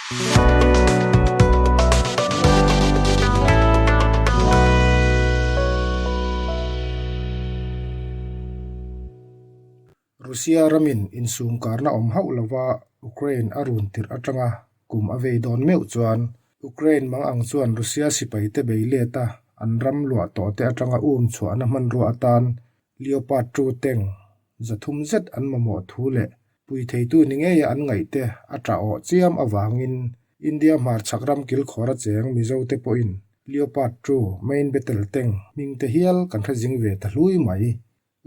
Russia ramin insumkarna awm hauh lova Ukraine a run tirh atanga kum a vei dawn meuh chuan Ukraine mang ang chuan Russia sipaite bei let a, an ram luah tawhte atanga um chhuahna hmanrua atan Leopard 2 tank 300 zet an mamawh thu leh pui theitu ni ngeia an ngaihte a tah awh chiam avangin India hmarchhak ram kilkhawr a cheng Mizote pawhin Leopard 2 main battle tank hmingte hial kan hre zing ve ta hlui mai.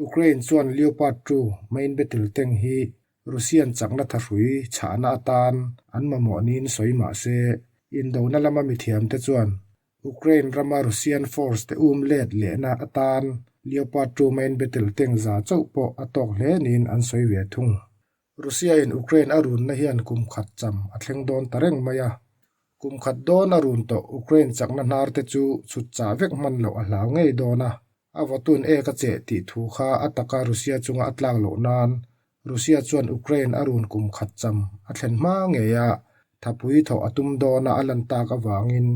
Ukraine chuan Leopard 2 main battle tank hi Russian chakna thahrui chhahna atan an mamawh niin sawi mah se, indona lama mithiamte chuan Ukraine rama Russian force te um let lehna atan Leopard 2 main battle tank za chauh pawh a tawk hle niin an sawi ve thung. Russia in Ukraine a runna hian kum khat cham a thleng dawn ta reng mai a. Kum khat dawn a run tawh Ukraine chakna hnar te chu chhut chah vek hman loh a hlau ngei dawn a. A vawtun ek a cheh tih thu kha a taka Russia chunga a tlak loh nan Russia chuan Ukraine a run kum khat cham a thlen hma ngei a, thapui thawh a tum dawna a lan tak avangin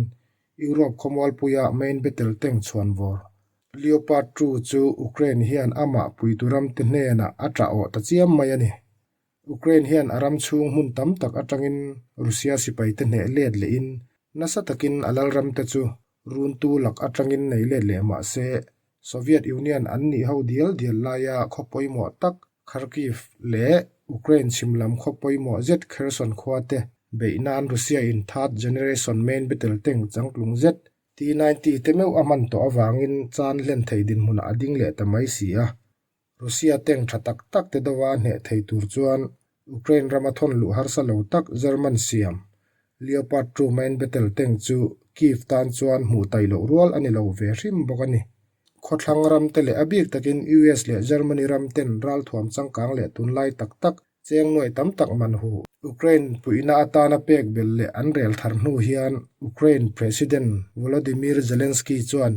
Europe khawmualpuia main battle tank chhuan vawr Leopard 2 chu Ukraine hian amah puitu ramte hnenah a tah awh ta chiam mai a ni. Ukraine hian a ram chhung hmun tam tak atangin Russia sipaite hneh let lehin nasa takin a lal ramte chu runtu lak atangin nei let leh mah se, Soviet Union an nih ho dial dial laia khaw pawimawh tak Kharkiv leh Ukraine chhim lam khaw pawimawh zet Kherson khua te beih nan Russia in third generation main battle tank changtlung zet T-90 te meuh a hman tawh avangin chan hlen thei dinhmunah a ding leh ta mai si a. Russia tank tha tak tak te dova hneh thei tur chuan Ukraine rama thawn luh harsa lo tak German siam Leopard 2 main battle tank chu Kyiv tan chuan hmuh tai loh rual a ni lo ve hrim bawk a ni. Khawthlang ram te leh a bik takin US leh Germany ram ten ralthuam changkang leh tunlai tak tak cheng nuai tam tak man hu. Ukraine puihna atana pek belh leh an rel thar hnu hian Ukraine President Volodymyr Zelensky chuan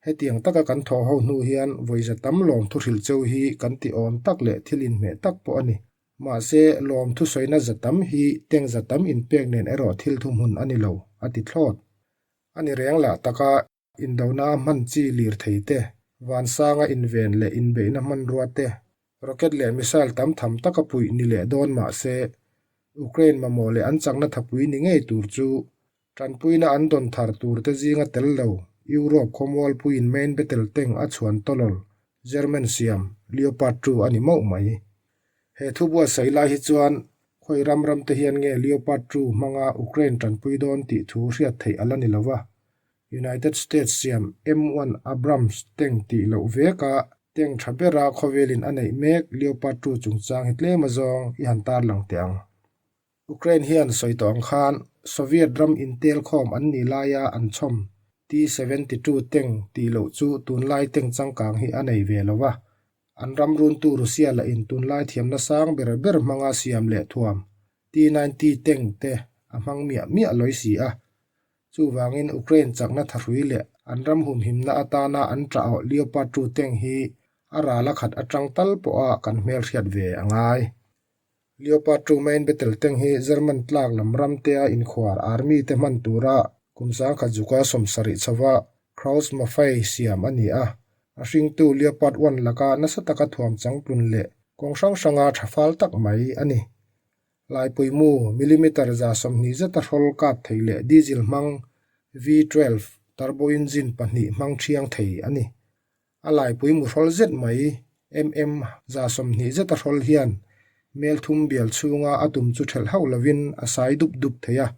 Hetiang taka kan thawh ho hnu hian vawiza tam lawm thuhrilh cheu hi kan ti awm tak leh thil inhmeh tak pawh a ni. Mahse, lawm thusawina za tam hi teng za tam inpek nen erawh thil thuhmun a ni lo, a ti thlawt. A ni reng lah taka indona hman chi lir thei te, vansanga inven leh inbeihna hmanrua te, rocket leh missile tam tham taka puih ni leh dawn mahse, Ukraine mamawh leh an chakna thapui ni ngei tur chu Tanpuina an dawn thar turte zinga tel lo, Europe khawmualpuiin main battle tank a chhuan tawlawl, German siam, Leopard 2 a ni mauh mai. He thu buatsaih lai hi chuan khawi ram ramte hian nge Leopard 2 hmanga Ukraine tanpui dawn tih thu hriat theih a la ni lo va. United States siam M1 Abrams tank tih loh veka tank tha bera khawvelin a neih mek Leopard 2 chungchang hi tlem azawng i han tarlang teh ang. Ukraine hian sawi tawh ang khan Soviet ram intel khawm an nih laia an chhawm T-72 tank tih loh chu tunlai tank changkang hi a nei ve lo va. An ram runtu Russia lahin tunlai thiamna sang ber ber hmanga siam leh thuam T-90 tank te a hmang miah miah lawi si a. Chuvangin Ukraine chakna thahrui leh an ram humhimna atana an tah awh Leopard 2 tank hi a ral a khat atang tal pawha kan hmelhriat ve a ngai. Leopard 2 main battle tank hi German tlak lam ramtea inkhuar army te hman tura kum sangkhat zuka 70 chhova Krauss-Maffei siam a ni a. A hringtu Leopard 1 laka nasa taka thuam changtlun leh kawng hrang hranga tha fal tak mai a ni. Laipuimu millimeter 20 zeta hrawl kap thei leh diesel hmang V12 turbo engine pahnih hmang thiang thei a ni. A laipui mu hrawl zet mai, mm 20 zeta hrawl hian mel thum bial chhunga a tum chu thelh hauh lovin a sai dup dup thei a.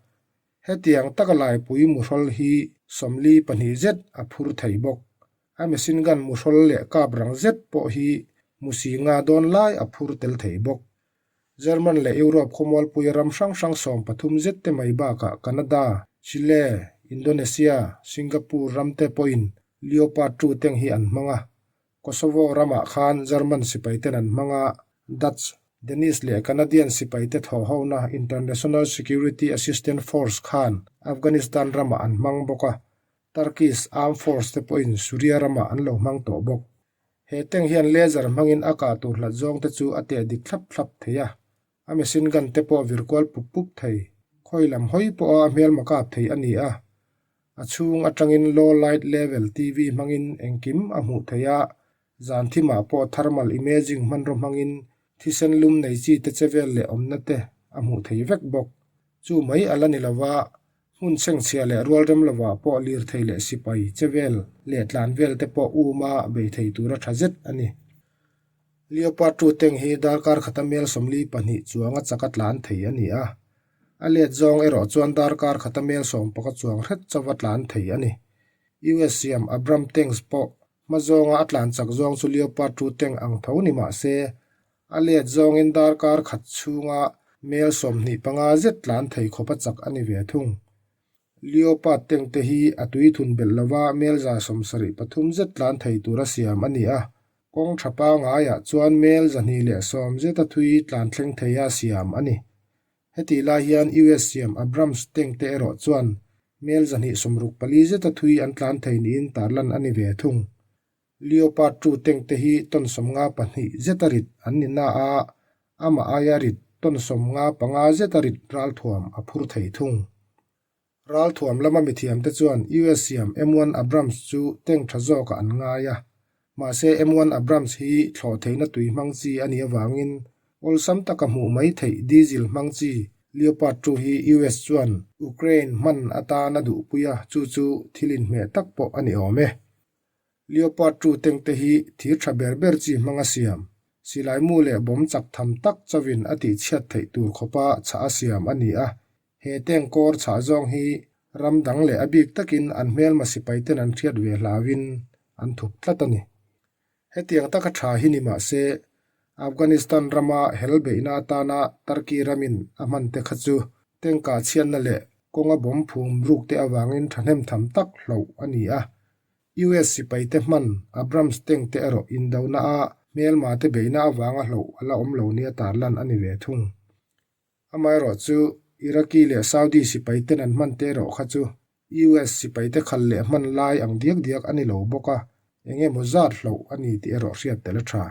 Hetiang taka laipui mu hrawl hi 42 zet a phur thei bawk. A machine gun mu hrawl leh kap rang zet pawh hi mu si nga dawn lai a phur tel thei bawk. German leh Europe khawmualpuia ram hrang hrang 13 zet te mai bakah Canada, Chile, Indonesia, Singapore ram te pawhin Leopard 2 tank hi an hmang a. Kosovo ramah khan German sipaiten an hmang a, Dutch, Danish leh Canadian sipaite thawhhona International Security Assistance Force khan Afghanistan ramah an hmang bawk a, Turkish Armed Force te pawhin Syria ramah an lo hmang tawh bawk. He tank hian laser hmangin a kah tur hlat zawng te chu a teh dik thlap thlap thei a, a machine gun te pawh vir kual pup pup thei. Khawi lam hawi pawha hmelma kap thei a ni a, a chhung atangin low light level TV hmangin engkim a hmuh theih a, zan thimah pawh thermal imaging hmanraw hmangin thisen lum nei chi te che vel leh awmna te a hmuh thei vek bawk. Chu mai a la ni lova, hmun chhengchhia leh rualrem lovah pawh lirthei leh sipai che vel leh tlan vel te pawh uma bei thei tura tha zet a ni. Leopard 2 tank hi darkar khata mel 42 chuanga chaka tlan thei a ni a, a let zawng erawh chuan darkar khata mel sawmpaka chuang hret chauva tlan thei a ni. US siam Abram tanks pawh hma zawnga a tlan chak zawng chu Leopard 2 tank ang tho ni mah se, a let zawngin darkar khat chhunga mel 25 zet tlan thei khawpa chak a ni ve thung. Leopard tank te hi a tui thun belh lova mel 73 zet tlan thei tura siam a ni a, Kawng tha pangaiah chuan mel 210 zeta thui tlan thleng theia siam a ni. Hetih lai hian US siam Abrams tank te erawh chuan mel 264 zeta thui an tlan thei niin tarlan a ni ve thung. Leopard 2 tank te hi ton 52 zeta rit an ni na a, amah aia rit ton 55 zeta rit ralthuam a phur thei thung. Ralthuam lama mithiamte chuan US siam M1 Abrams chu tank tha zawkah an ngai a. Mahse M1 Abrams hi thlawh theihna tui hmang chi a nih avangin awlsam taka hmuh mai theih diesel hmang chi Leopard 2 hi US chuan Ukraine hman atan a duhpui a, chu chu thil inhmeh tak pawh a ni awm e. Leopard 2 tank te hi thir tha ber ber chi hmanga siam, silai mu leh bomb chak tham tak chauhin a tihchhiat theih tur khawpa chhah a siam a ni a. He tank kawr chhah zawng hi ram dang leh a bik takin an hmelma sipai ten an hriat ve hlauhin an thup tlat a ni. Hetiang taka tha hi ni mah se, Afghanistan rama hel beihna atana Turkey ramin a hman te kha chu tank kah chhiatna leh kawnga bomb phum ruk te avangin thahnem tham tak hloh a ni a. US sipaite hman Abrams tank te erawh indona a hmelma te beihna avanga hloh a la awm lo nia tarlan a ni ve thung. Amaherawhchu, Iraqi leh Saudi sipaiten an hman te erawh kha chu US sipaite khal leh hman lai ang diak diak a ni lo bawk a, eng emaw zat hloh a ni tih erawh hriat tel a tha.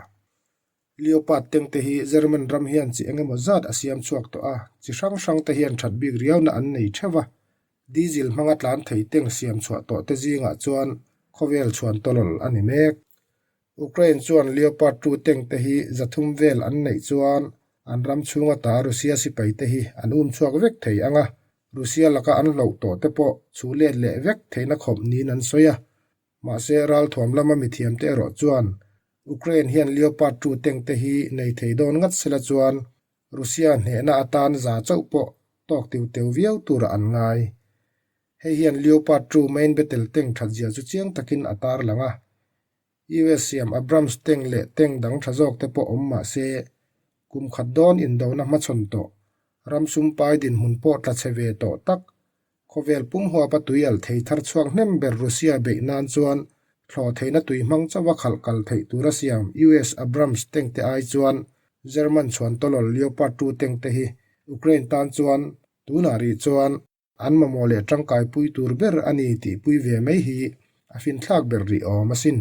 Leopard tank te hi German ram hian chi eng emaw zat a siam chhuak tawh a, chi hrang hrang te hian that bik riauna an nei theuh a. Diesel hmanga tlan thei tank siam chhuah tawh te zingah chuan khawvel chhuan tawlawl a ni mek. Ukraine chuan Leopard 2 tank te hi 300 vel an neih chuan an ram chhung ata Russia sipai te hi an um chhuak vek thei ang a, Russia laka an hloh tawh te pawh chhuh let leh vek theihna khawp niin an sawi a. Mahse, ralthuam lama mithiam te erawh chuan Ukraine hian Leopard 2 tank te hi nei thei dawn ngat sela chuan Russia hnehna atan za chauh pawh tawk tiu teu viau turah an ngai. Hei hian Leopard 2 main battle tank that zia chu chiang takin a tarlang a. US siam Abrams tank leh tank dang tha zawk te pawh awm mah se, kum khat dawn indona hmachhawn tawh, ram sumpai dinhmun pawh tla chhe ve tawh tak, khawvel pum huapa tui alh thei thar chhuak hnem ber Russia beih nan chuan thlawh theihna tui hmang chauha khalh kal theih tura siam US Abrams tank te ai chuan German chhuan tawlawl Leopard 2 tank te hi Ukraine tan chuan tunah rih chuan An mamawh leh tangkaipui tur ber a ni tih pui ve mai hi a finthlak ber rih awm asin.